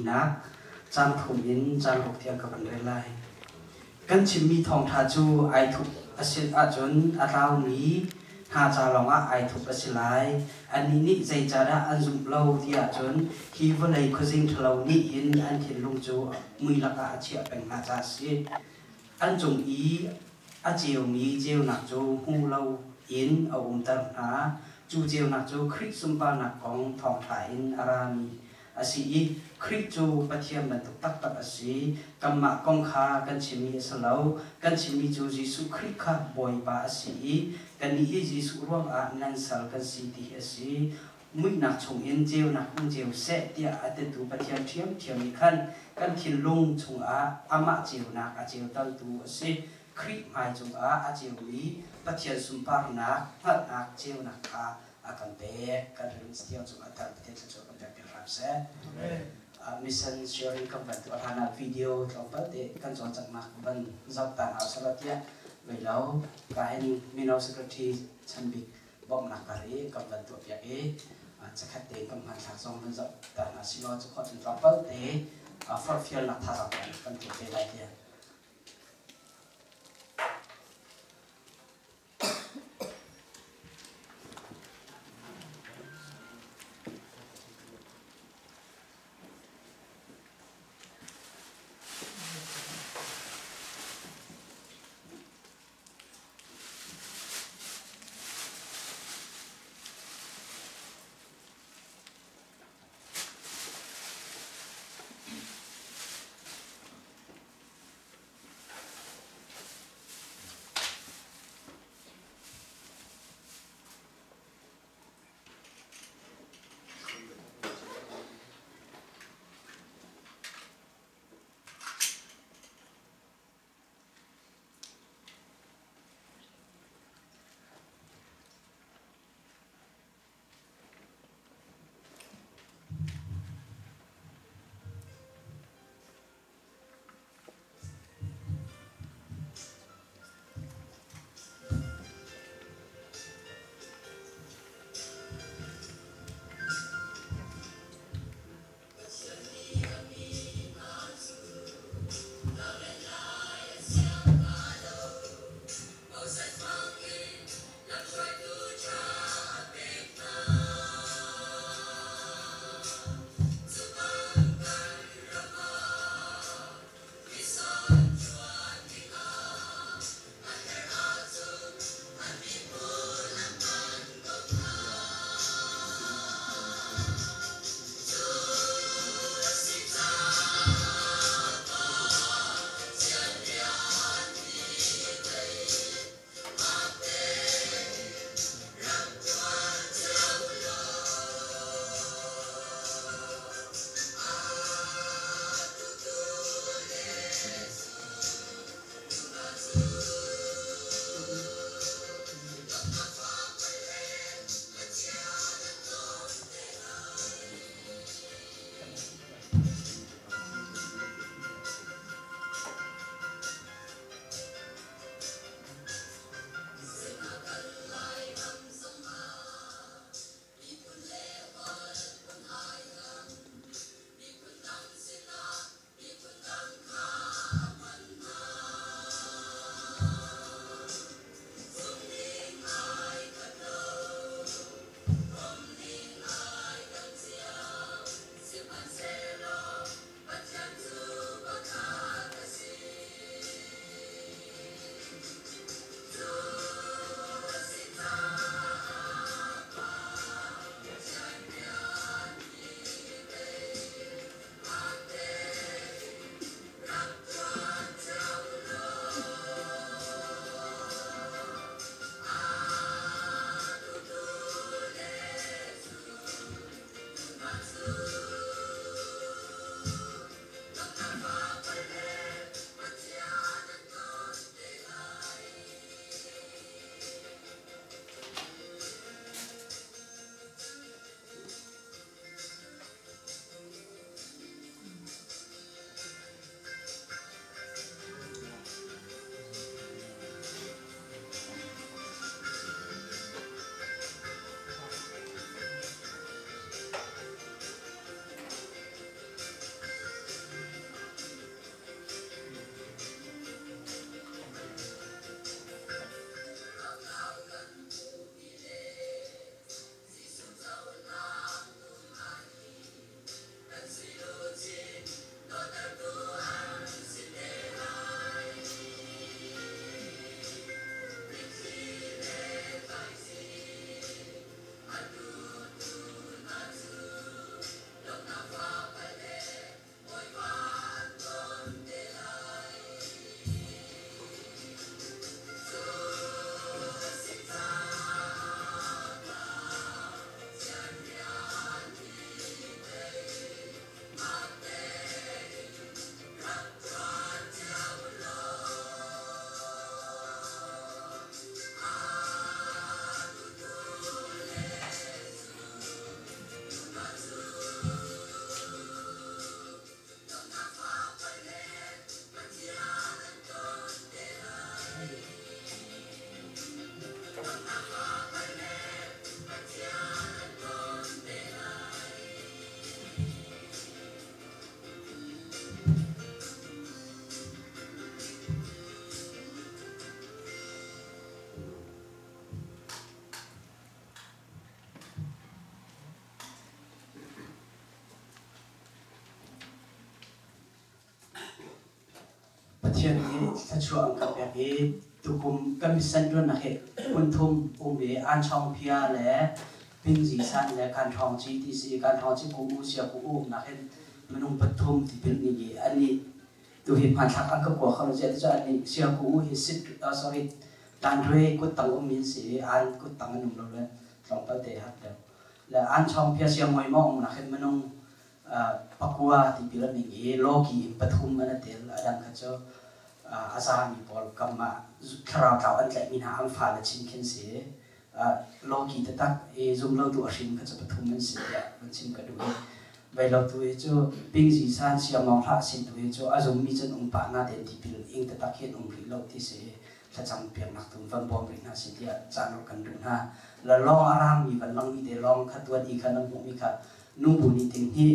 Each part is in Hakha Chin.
linak caang thum in caang ruk tiang ka van rel lai. Kan chimmi thawngṭha cu ai thup a si ahcun a tlaumi hna ca lawngah ai thup a si lai. Annih nih zeicahdah an zumh lo ti ahcun hi vawlei khuazing ṭhalo nih hin an thinlung cu mui lakah a chiah peng hna caah a si. An cung i a ceumi ceunak cu hmu loin a umter hna. Cu ceunak cu Khrih sunparnak kong thawngṭha in a rami a si i Khrih cu Pathian bantuk taktak a si. Kanmah kong kha kan chimmi a si lo. Kan chimmi cu Jesuh Khrih kha Bawipa a si i kannih hi Jesuh ruangah nan sal kan si ti hi a si. Muihnak chungin ceunak hung ceu seh tiah a titu Pathian ṭhiamṭhiam nih khan kan thinlung chungah amah ceunak a ceutertu a si. Khrih hmai cungah a ceumi Pathian sunparnak hngalhnak ceunak kha a kan pek. Kan rin tiang cungah tar Pathian thluachuah kan pek piak hram seh. Mission sharing kan van tuah hlan ah video tlawmpal te kan cawlcanghnak van zoh ta hna usih tiah vei lo ka hin mino secretary chanbik bawmhnak kar i kan van tuah piak i chakhat te kan hmanthlak zong van zoh ta hna si law cu khawh cun tlawmpal te forhfialnak thazaang kan tuah te lai tiah. Pathian nih thluachuah an kan pek i tukum kan mission ṭuannak hi phun thum um i Anchawngphia le Pingzisan le Kanṭhawngci ti si i Kanṭhawngci Pu U Sia Pu U umnak hin minung pathum tipil ning i annih tu hi hmanthlak an ka kua kho lo ziah ti cu annih Sia Ku U hi sit sorry Tanre kuttang ummi an si i an kuttang an um lo le tlawmpal te hak deuh le Anchawngphia Siangngoi maw umnak hin minung pakua tipil an ing i lawki in pathum an i tel. A dang kha cu a zami pawl kam ah thlarau tlau an tlaihmi hna an fale chin khin si. Lawki taktak i zumlotu a hrin kha cu pathum an si tiah van chim ka duh i veilotu hi cu pingzi san siamawng hlah sin tu hi cu a zummi cun um pah na tein tipil ing taktak hi an um rih lo ti si i thlacam piaknak tu van bawm rih hna si tiah caan kan duh hna. La lawng a rangmi van langmi te lawng kha tuan i kha nan hmuhmi kha nubu nih ting hi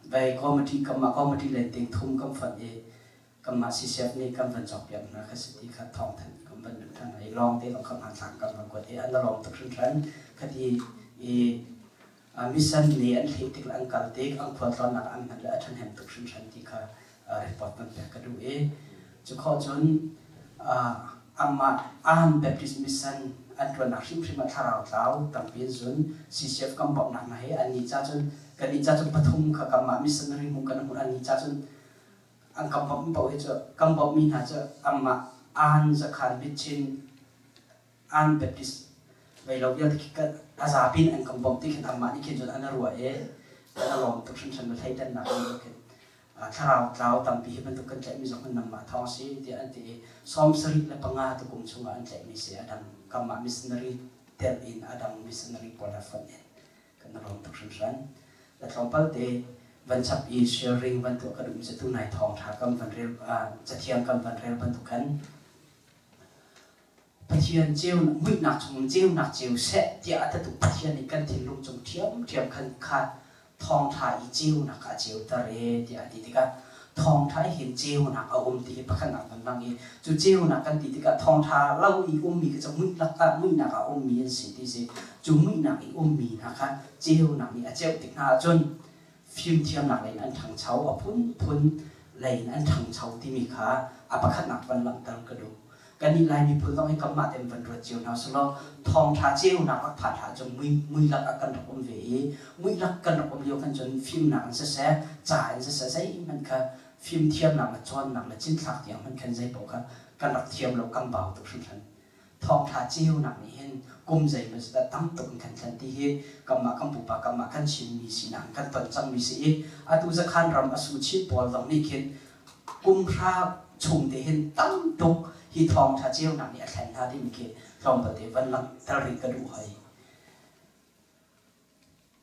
vei committee kamah committee len ting thum kan fonh i kanmah CCF nih kan van cawkpiak hna kha si ti kha thawng thanh kan van duh than i lawng te lawng kha hmanthlak kan van kuat i an lawm tuk hringhran khati i mission nih an hleh tik le an kal tik an khualtlawnnak an hman le a ṭhahnem tuk hringhran ti kha report van pek ka duh i cu khawh cun amah Aan Baptist Mission an ṭuannak hrimhrim ah thlarau tlau tampi an zun. CCF kan bawmhnak hna hi annih ca cun kannih ca cun pathum kha kanmah missionary hmu kan hmuh annih ca cun an kan bawmh paoh hi cu kan bawmhmi hna cu amah Aan Zakhan Mitchin Aan Baptist vei lo vialte khi a zapi in an kan bawmh ti khin amah nih khin cun an ruah i an a lawm tuk hringhran na thleidannak in khin thlarau tlau tampi hi bantuk kan tlaihmi zong hin nangmah thawng si tiah an ti i 75 tukum chungah an tlaihmi si. A dang kanmah missionary telh in a dang missionary pawl he fonh in kan lawm tuk hringhran. Le tlawmpal te van chap i sharing van tuah ka duhmi cu tunai thawngṭha kan van rel, cathiang kan van rel bantuk khan Pathian ceunak, muihnak chungin ceunak ceu seh tiah a tatu Pathian nih kan thinlung cung ṭhiamṭhiam khan kha thawngṭha i ceunak kha a ceuter e tiah a ti tikah thawngṭha i hin ceunak a um ti hi pakhatnak kan lang i cu ceunak kan ti tikah thawngṭha lo i ummi khi cu muihlak ah muihnak ah a ummi an si ti si. Cu muihnak i ummi hna kha ceunak nih a ceuh tik hna ahcun fimthiamnak lei in an ṭhangcho, a phunphun lei in an ṭhangcho timi kha a pakhatnak van langhter ka duh. Kannih Lai miphun zong hi kanmah tein van ruat cio hna usih law thawngṭha ceunak rak phan hlah cun mui muilak ah kan rak um ve i muilak kan rak um lio khan cun fimnak in siseh, ca in siseh zeihmanh kha fimthiamnak le cawnnak le cinthlak tiang hmanh khan zeipaoh kha kan rak thiam lo, kan bau tuk hringhran. Thawngṭha ceunak nih hin kum zeimaw dah tam tuk in kan thlen ti hi kanmah kan pupa kanmah kan Chinmi sinak in kan ton cangmi si i atu Zakhan ram a su Chin pawl zong nih khin kum hra chung te hin tam tuk hi thawngṭha ceunak nih a thlen hna timi khi tlawmpal te van langhter rih ka duh hoi.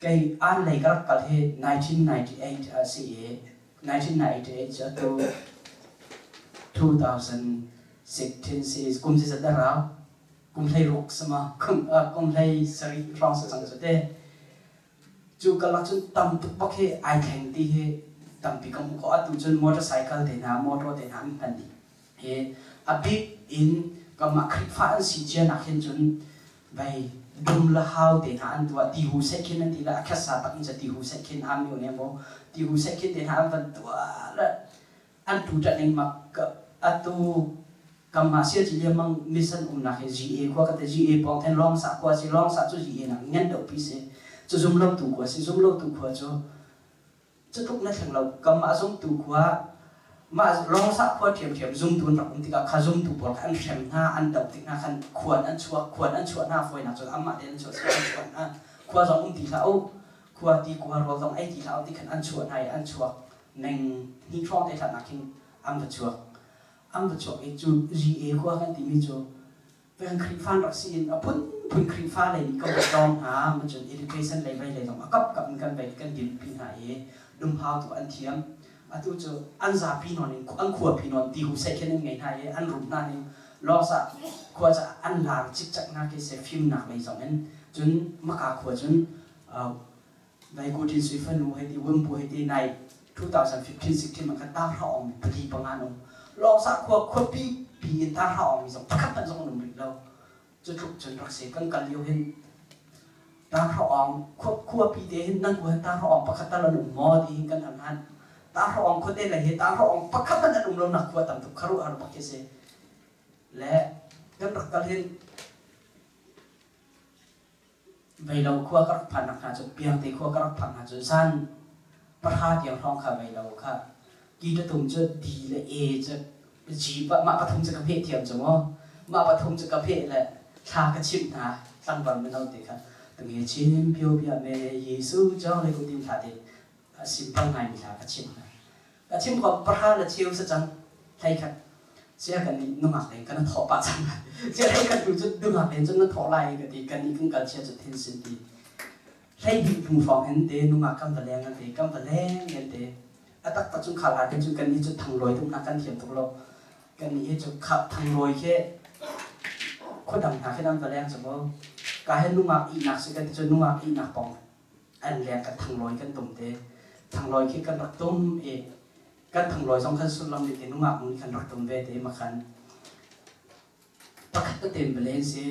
Kei aan lei ka rak kal hi 1998 a si i 1998 cu atu 2016 si kum zeizat dah rau? Kum 16 sama kum 17 hrawng si cang cu te. Cu karlak cun tam tuk bak hi ai thleng ti hi tampi ka hmuh khawh. Atu cun motorcycle te hna, motor te hna an hman dih. Hi a bik in kanmah Khrihfa an si cia nak hin cun vei dum le hau te hna an tuah, tihu seih khin an ti le a khesa tak in ca tihu seih khin am myo ne maw tihu seih khin te hna an van tuah le an tu ṭat ning mak. Atu kamah sia ci liamang mission umnak hi GA khua ka te GA pawng then Lawngsa khua si. Lawngsa cu GA nak ngan deuh pi si cu, zum lo tu khua si. Zum lo tu khua cu cutluk na thleng lo. Kamah zumtu khua mah Lawngsa khua ṭhiamṭhiam zumtu an rak um tikah kha zumtu pawl kha an hrem hna, an doh tik hna khan khuan an chuak, khuan an chuah hna. Fawinak cun anmah tein an chuah si, an chuah hna. Khua zong um ti hlah u, khua ti khua rawl zong ei ti hlah u ti khan an chuah hna i an chuak meng hnih hrawng te hlat nak khin an va chuak, an va chuak i cu GA khua kan timi cu peng Khrihfa an rak si in a phunphun Khrihfa lei nih kan va tlawng hna. Cun education lei vei lei zong a kapkap in kan vei kan dirpi hna i dumhau tu an thiam. Atu cu an zapi nawn in an khuapi nawn ti hu seh khin an ngei hna i an rum hna ning lawsa khua ca an lar cikcek hna khi se fimnak lei zong in. Cun maka khua cun Vaikutin Sui fanu hei ti, Wimpu hei ti, nai 2015-16 ah khan tanghra awngmi pali panga an um. Lawngsa khua khuapi pi in tanghra awngmi zong pakhat hmanh zong an um rih lo. Cu tluk cun rak si. Kan kal lio hin tanghra awng khuapi te hin nan khua hin tanghra awng pakhat tal an um maw ti hin kan han han. Tahrawng khuate lei hi tahrawng pakhat hmanh an um lo nak khua tam tuk khuaruahhar bak khi si. Le kan rak kal hin Veilo khua ka rak phan nak hna cu Piangte khua ka rak phak hna cu zan 9 tiang hrawng kha veilo kha ki tum cu D le A cu G mah pathum cu ka pheh thiam cu mu. Mah pathum cu ka pheh le thla ka chimh hna tlangval mino te kha tunge chin pio bia me Jesuh cawng le kutim thla te a simple ngaimi hla ka chimh hna. Ka chim ko 9 le cheu sa cang hlei khat sia kan nih nungak leng kan thawh pah cang. Sia hlei khat tu cu nungak leng cun na thawh lai ka ti kan nih kan kal chia cu thin sin ti. 12 hnu hrawng hin te nungak kan va leng an ti kan va leng an te. A taktak cun khal hlan cun kan nih cu thanglawi tuk hna kan thiam tuk lo. Kan nih hi cu thanglawi khi khuadang hna khin an va leng cu mu. Ka he nungak ihnak si kan ti cu nungak ihnak pong an leng kan thanglawi kan tum te. Thanglawi khi kan rak tum i kan thanglawi zong khan sullam nih te nungak nih khan rak tum ve te ma khan pakhat tete balen si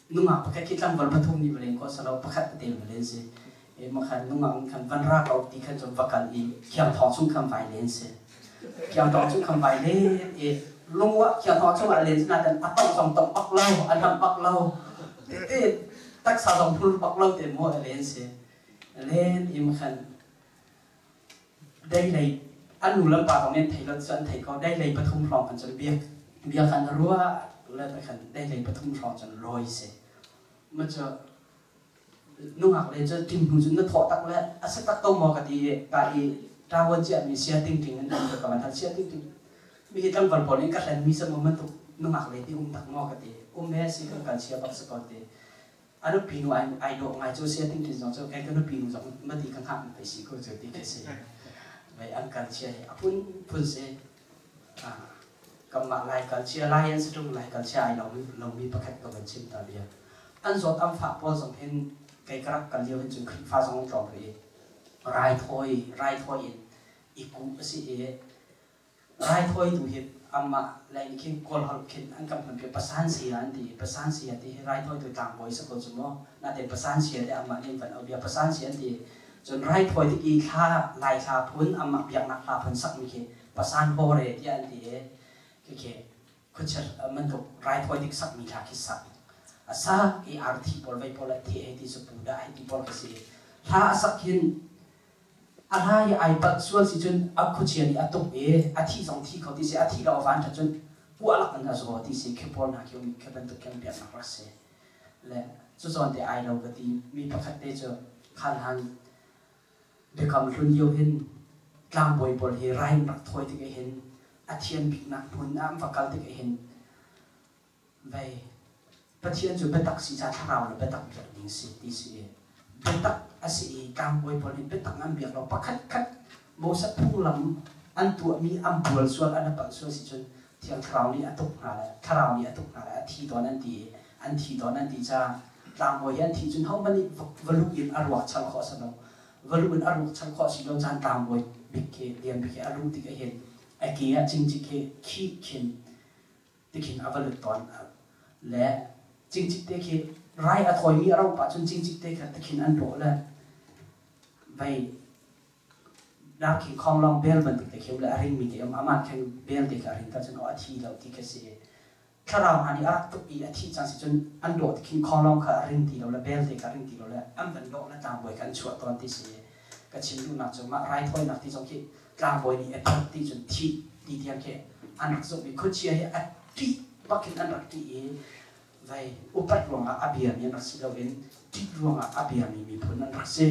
nungak pakhat khi tlangval pathum nih balen ko salo pakhat tete balen si e ma khan nungak nih khan van ra ko ti khan cun va kal i khiang thong chung khan vai len si khiang thong chung khan vai len i lungwa khiang thong chung ah len na tan a tong zong tong bak lo a nam bak lo te taksa zong phul bak lo te mo len si len im khan dei lei an nu le pa zong nih an thei lo cu an thei ko. Dei lei 3 hrawng kan cun biak bia khan ruah le khan dei lei 3 hrawng cun lawi si. Ma cu nungak le cu tim hnu cun na thawh tak le a si tak ko maw ka ti i ka i ṭawan cia mi sia ting ting an um ka van hal sia ting ting mi hi tlangval pawl nih ka hlen mi sa maw bantuk nungak le ti um tak maw ka ti um he si kan kal chia bak si ko ti. A nupi nu ai dawh ngai cu sia ting tin zong cu kai ka nupi nu zong mati ka hngak pei si ko cu ti khi si. Vei an kal chia hi a phun phun si. Kanmah lai kal chia lai an si ṭung lai kal chia ai lomi lomi pakhat ka van chim ta bia. An zawt an fah pawl zong hin kei ka rak kal lio hin cun Khrihfa zong tlawm rih i raithawi raithawi in i kuh a si i raithawi tu hi amah lei nih khin Kawl holh khin an kan hmanpi pasan sia an ti. Pasan sia ti hi raithawi tu tlangbawi si ko cu mu. Natein pasan sia te amah nih an van auh bia pasan sia an ti. Cun raithawi tik i thla lai thla phun amah biaknak hla phun sakmi khi pasan hawre tiah an ti i khikhi khuachia bantuk raithawi tik sakmi hla khi sak a sak i arthi pawl vei pawl a the hei ti cu pu dah hei ti pawl khi si. Hla a sak hin a hla hi ai palh sual si cun a khuachia nih a tuk i a thih zong thi kho ti si a thih lo a van ṭhat cun kuah lak in a zaw ti si khi pawl hna khi um khi bantuk khin biaknak rak si. Le cu zawn te ai lo ka ti mi pakhat te cu khan han biakam hlun lio hin tlangbawi pawl hi rai rak thawi tik hin a thian biknak hmun ah an va kal tik hin vei Pathian cu biatak si ca thlarau le biatak biak ding si ti si i biatak a si i tlangbawi pawl nih biatak an biak lo pakhat khat Moses phunglam an tuahmi an bual sual an palh sual si cun Thiang Thlarau nih a tuk hna le Thlarau nih a tuk hna le a thi tawn an ti i an thi tawn an ti caah tlangbawi hi an thih cun hohmanh nih va luh in a ruak chal khawh a si lo. Va luh in a ruak chal khawh a si lo caan tlangbawi bik khi lian bik hi a luh tik ahhin a ke ah cingcik khi khih khin tikhin a va lut tawn le cingcik te khi rai a thawimi a rauh pah cun cingcik te kha tikhin an dawh le vei darkhing khonglong bel bantuk te khi um le a ringmi te um amah khan bel te kha a ring ta cun aw a thi lo ti khi si. Thlarau hna nih a rak tuk i a thih cang si cun an dawh ti khin khonglong kha a ring ti lo le bel te kha a ring ti lo le an van dawh le tlangbawi kha an chuah tawn ti si. Ka chim duhnak cu mah raithawinak ti zong khi tlangbawi nih a that ti cun thih ti tiang khi an rak zumh i khuachia hi a ṭih bak in an rak ṭih i vei upat ruangah a biami an rak si loin ṭih ruangah a biami miphun an rak si.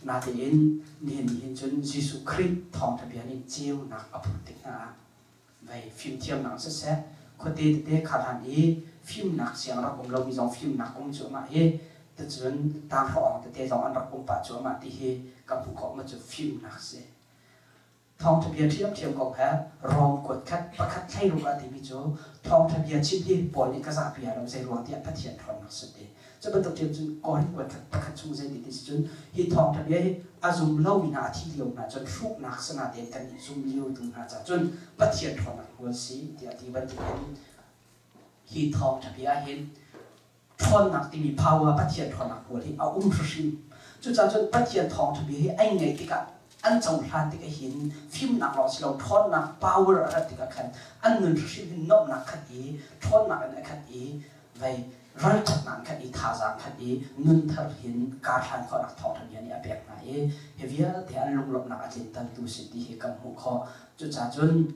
Natein nihin ni hin cun Jesuh Khrih thawngṭha bia nih ceunak a phurh tik hna ah vei fimthiamnak siseh khuate tete kha hlan i fimnak siang rak um lomi zong fimnak um cuahmah hi ticun tanghra tete zong an rak um pah cuahmah ti hi ka hmuh khawh ma cu fimnak si. Thawngṭha bia ṭhiamṭhiam kong he Rom kuat khat pakhat 16 ah timi cu thawngṭha bia chim hi Paul nih ka zahpi ah lo zei ruang tiah Pathian ṭhawnnak si ti. Cu bantuk ṭhiam cun Korin kuat khat pakhat chung zei ti ti si cun hi thawngṭha bia hi a zum lomi hna a thi lio hna cun hruknak sana tein kan nih zum lio tu hna ca cun Pathian ṭhawnnak hmual si tiah ti bantukin hi thawngṭha bia ah hin ṭhawnnak timi power Pathian ṭhawnnak hmual hi a um hrimhrim. Cucaah cun Pathian thawngṭha bia hi ai ngaih tikah An cohlan tik ahhin fimnak lawng si lo ṭhawnnak power a rat tikah khan an nun hrimhrim hin nuamhnak khat i ṭhawnnak in a khat i vei ralṭhatnak in khat i thazaang khat i nun thar hin karhlan khawhnak thawngṭha bia nih a pek hna i hi vialte an lunglawmhnak a tlintertu si ti hi kan hmuh khawh. Cucaah cun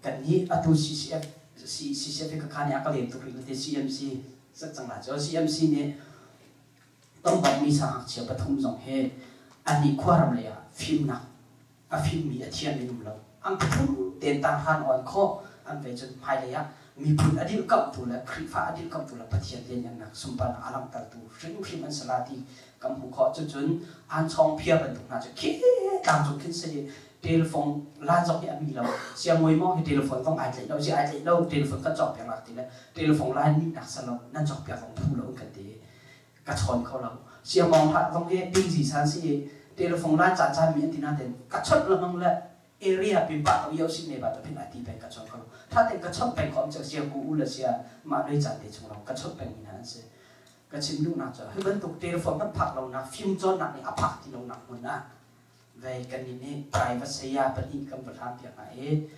kannih atu CCF CCF hi ka kha nih a ka lem tuk rih lo ti CMC sak cang la cu CMC nih Tongbakmi sangngakchia pathum zong hi annih khuaram lei ah fimnak a fimmi a thiammi an um lo. An pathum tein tanghra an awn khawh. An ve cun hmailei ah miphun a dirhkamhtu le Khrihfa a dirhkamhtu le Pathian lianngannak sunparnak a langhtertu hrimhrim an si la ti kan hmuh khawh. Cucun an chawngphia bantuk hna cu khi tlangcung khin si i telephone lan zong hi a mi lo. Siangbawi maw hi telephone zong ai tlaih lo, si ai tlaih lo, telephone kan cawkpiak lak ti le telephone line nihnak si lo, nan cawkpiak zong phu lo an kan ti. Ka chawn kho lo. Siamawng hlah zong hi dingzi san si i telephone line caan caan mi an ti nain ka chawnh lengmang le area pin pah to yo si ne ba to pin ati peng ka chawn kho lo. Tha ten ka chawnh peng khom sia ku u le sia mah loi caan te chung lawng ka chawnh peng mi hna an si. Ka chim duhnak cu hi bantuk telephone kan phak lonak fim cawnnak nih a phak ti lonak hmun ah Vei kannih nih private saya pahnih kan va hlan piak hna i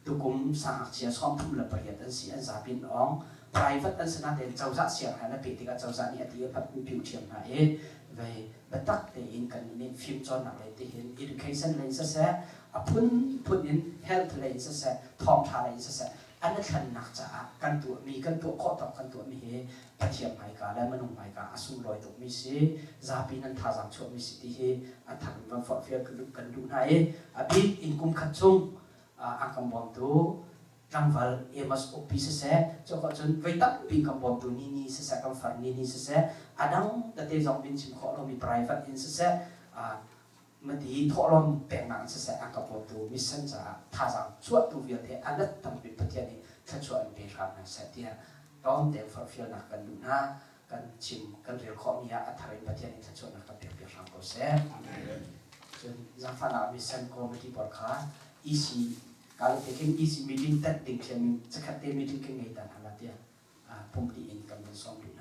tukum sangngakchia 38 an si, an zapi in awng. Private an si natein cozah sianginn a peh tikah cozah nih a ti a pat piu ṭhiam hna i vei biatak tein kannih nih fimcawnnak lei tihin education lei in siseh, a phunphun in health lei in siseh, thawngṭha lei in siseh an i thlennak caah kan tuahmi, kan tuah khawh tawk kan tuahmi hi Pathian hmaika le minung hmaika a sunglawi tukmi si, zapi nan thazaang chuahmi si ti hi a thar in van forhfial kan duh hna i a bik in kum khat chung a kan bawmtu tlangval Amos Ukpi siseh, cu cun voi tampi kan bawmtu Nini siseh, kan far Nini siseh, a dang tete zong min chim khawh lomi private in siseh, mati thawhlawm peknak in siseh a ka bawmtu mission caah thazaang chuahtu vialte a let tampi Pathian nih thluachuah in pe hram hna seh tiah tlawmte forhfialnak kan duh hna. Kan chim kan rel khawhmi ah a thar in Pathian nih thluachuahnak kan pek piak hram ko seh. Cun zaangfahnak mission committee pawl kha EC ka te khin EC meeting tet ding thiam in zakhat te meeting kan ngei ta hna la tiah pumpi in kan van sawm duh hna.